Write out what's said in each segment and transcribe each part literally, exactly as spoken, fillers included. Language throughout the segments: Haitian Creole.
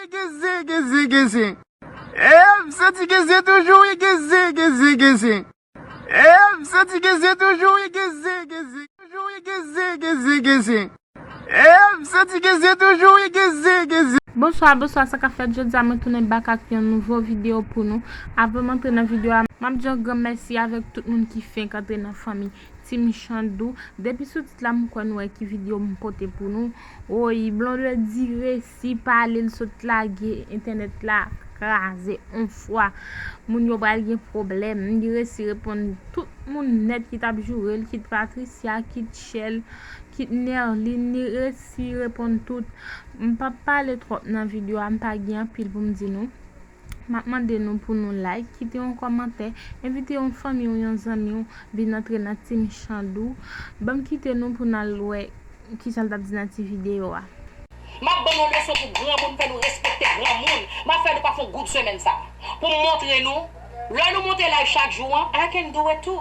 Geze, geze, geze. E, m santi geze toujou, wi, geze, geze, geze. E, m santi geze toujou, wi, geze, geze. Toujou, wi, geze, geze, geze. E, m santi geze toujou, wi, geze, geze. Bonswa, bonswa, sa k ap fèt? Jodi a mwen tounen back ak yon nouvo videyo pou nou. Avan m antre nan videyo a, m ap di yon gran mèsi avèk tout moun ki fenk antre nan fanmi Team Chandou. Depi sou tit la, m kwè nou wè ki videyo m pote pou nou. Woy, Blondedy resi pale, l sot lage entènèt la kraze on fwa. Moun yo pral gen pwoblèm. Li resi reponn tout moun nèt ki t ap joure l, kit Patricia, kit Shell, kit Nerline, li resi reponn tout. M p ap pale twòp nan videyo a, m pa gen anpil pou m di nou. M ap mande nou pou nou like, kite yon kòmantè, envite yon fanmi w, yon zanmi w vin antre nan Team Chandou. Ban m kite nou pou n al wè kisa l t ap di nan ti videyo a. M ap ban nou leson pou granmoun, fè nou respekte granmoun. M ap fè nou pa fè yon goud semèn sa. Pou m montre nou, lè nou monte live chak jou an, I can do it too.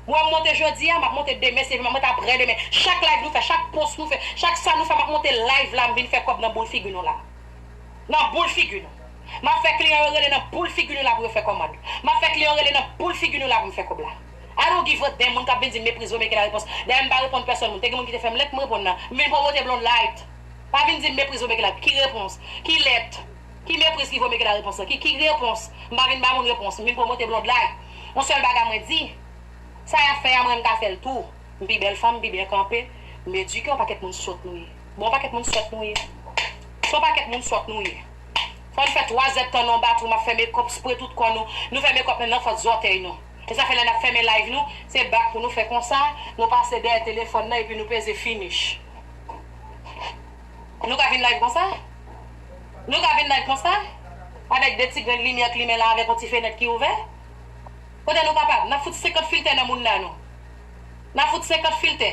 Mwen, m monte jodi a, m ap monte demen, si Dye vle, m ap monte aprè demen. Chak live nou fè, chak post nou fè, chak sa nou fè, m ap monte live la, m vin fè kòb nan boul figi nou la. Nan boul figi nou. M ap fè kliyan yo rele nan boul figi nou la pou yo fè kòmand. M ap fè kliyan yo rele nan boul figi nou la pou m fè kòb la. I don't give a damn moun k ap vin di m meprize ou, make la repons. Dayè, m pa reponn pèsonn moun. Te gen moun ki te fè m lèt, m reponn nan. M vin pwomote Blonde Light. Pa vin di m meprize ou, make la. Ki repons? Ki lèt? Ki mepriz ki vo make la repons lan? Ki, ki repons? M pa vin ba moun repons. M vin pwomote Blonde Light. Yon sèl bagay mwen di, sa y ap fè a, mwen, m ka fè l tou. M pi bèl fanm, m pi byen kanpe, m edike, yon pakèt moun sòt nou ye. Bon, yon pakèt moun sòt nou ye. Se yon pakèt moun sòt nou ye. Fò n fè twa zèdtan nan yon batri, m ap fè mekòp, spre tout kò nou. Nou fè mekòp menm nan fòt zòtèy nou. E sa fè lè n ap fèmen live nou, se bak pou nou fè konsa, nou pase dèyè telefòn nan epi nou peze finish. Nou ka vin live konsa? Nou ka vin live konsa? Avèk de ti grenn limyè k limen la, avèk yon ti fenèt ki ouvè? Kote nou kapab? N ap fout senkant filtè nan mounda nou. N ap fout senkant filtè.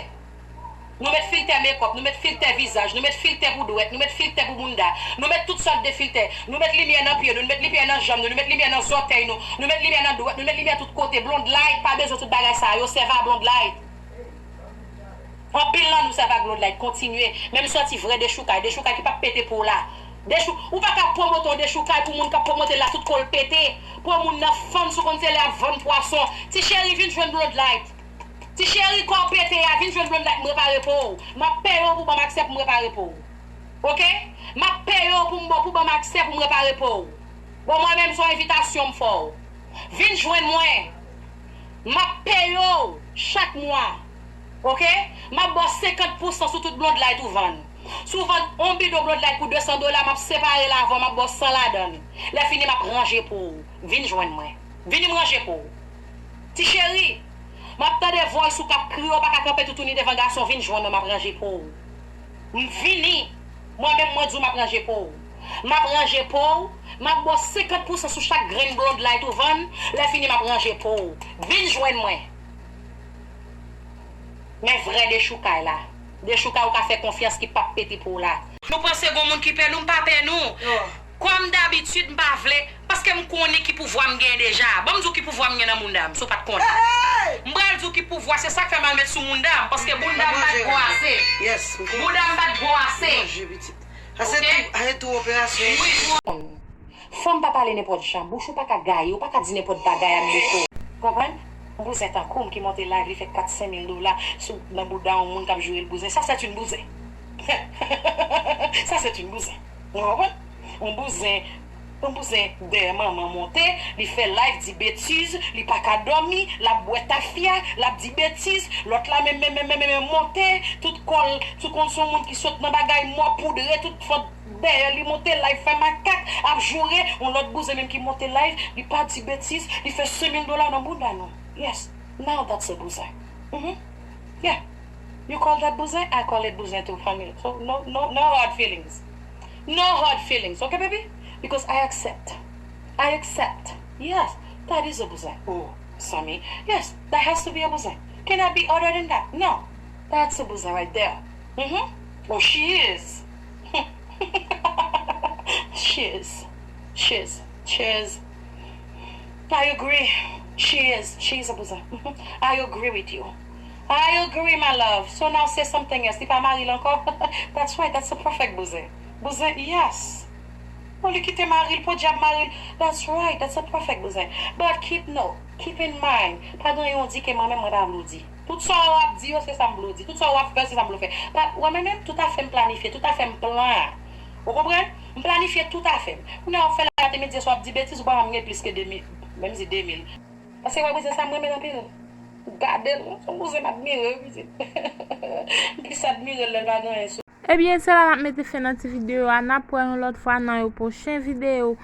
Nou met filtè mekòp, nou met filtè vizaj, nou met filtè pou dwèt, nou met filtè pou mounda. Nou met tout sòt de filtè. Nou met limyè nan pye nou, nou met limyè nan janm nou, nou met limyè nan zòtèy nou, nou met limyè nan dwèt, nou met limyè tout kote. Blonde Light pa bezwen tout bagay sa yo, sèvi a Blonde Light. Anpil nan nou sèvi ak Blonde Light, kontinye. Menm sòti vrè dechoukay, dechoukay ki p ap pete po w la. Dechou, ou pa ka pwomote yon dechoukay pou moun k ap pwomote l la tout kò l pete. Pou moun nan fann sou konn se lè ap vann pwason. Ti cheri, vin jwenn Blonde Light. Ti cheri, kò w pete a, vin jwenn Blonde Light, m repare po w. M ap peye w pou ban m aksè pou m repare po w. Oke? M ap peye w pou m, pou ban m aksè pou m repare po w. Bon, mwen menm, se yon envitasyon m fè w. Vin jwenn mwen. M ap peye w chak mwa. Oke? M ap ba w senkant pousan sou tout Blonde Light ou vann. Si w vann yon bidon Blonde Light pou de san dola, m ap separe l avè w, m ap ba w san ladan l. Lè fini, m ap ranje po w. Vin jwenn mwen. Vini m ranje po w. Ti cheri, m ap tande voice ou k ap kriye, w pa ka kanpe toutouni devan gason, vin jwenn mwen, m ap ranje po w. M vini. Mwen menm, mwen di w m ap ranje po w. M ap ranje po w, m ap ba w senkant pousan sou chak grenn Blonde Light ou vann, lè fini m ap ranje po w. Vin jwenn mwen. Men vrè dechoukay la. Dechoukay ou ka fè konfyans ki p ap pete po w la. Nou panse gon moun ki pè nou, m pa pè nou. Kòm dabitid, m pa vle, paske m konnen ki pouvwa m genyen deja. Ban m di w ki pouvwa m gen nan mounda m, si w pa t konnen. M pral di w ki pouvwa, se sa k fè m al met sou mounda m, paske mounda m pa t gwo ase. Mounda m pa t gwo ase. Sa se tou, sa se tou operasyon. Wi, tou. Fanm pa pale nenpòt jan, bouch ou pa ka gaye, ou pa ka di nenpòt bagay ak bouch ou. Konprann? Yon bouzen tankou m ki monte live, li fè kat senk mil dola sou, nan bouda yon moun k ap joure l bouzen. Ça, c'est une bouzen. Ça, c'est une bouzen. Ou konprann? Yon bouzen, yon bouzen dèyè manman monte, li fè live, di betiz, li pa ka dòmi, l ap bwè tafya, l ap di betiz, lòt la menm, menm, menm, menm, menm monte, tout kò l, tout konn se yon moun ki sot nan bagay mò poudre, tout fant dèyè li monte live fè makak, ap joure, yon lòt bouzen menm ki monte live, li pa di betiz, li fè senk mil dola nan bounda nou. Yes, now that's a bouzen. Mhm. Yeah. You call that bouzen? I call it bouzen too, family. So no, no, no hard feelings. No hard feelings, okay, baby? Because I accept. I accept. Yes, that is a bouzen. Oh, Sammy. Yes, that has to be a bouzen. Can I be other than that? No. That's a bouzen right there. Mm-hmm. Oh, she is. She is. She is. She is. I agree. She is. She is a bouzen. I agree with you. I agree, my love. So now say something else. Li pa mari l ankò? That's right. That's a perfect bouzen. Bouzen, yes. Bon, li kite mari l, podyab mari l. That's right, that's a perfect bouzen. But keep no, keep in mind, pa gen yon di ke mwen menm mwen pa vle w di. Tout sa w ap di yo, se sa m vle w di. Tout sa w ap fè, se sa m vle w fè. Pa, wè mwen menm, tout afè m planifye, tout afè m plan. Ou konprann? M planifye tout afè m. Kounye a w ap fè la te midi, w ap di betiz, ou pa janm gen plis ke de mil, menm si de mil. Paske wè bouzen sa m renmen l anpil. Gade l, se yon bouzen m admire, wi pitit. M plis admire l lè l pa gen anyen sou. Ebyen, se la n ap mete fen nan ti videyo a. N ap wè yon lòt fwa nan yon pwochen videyo.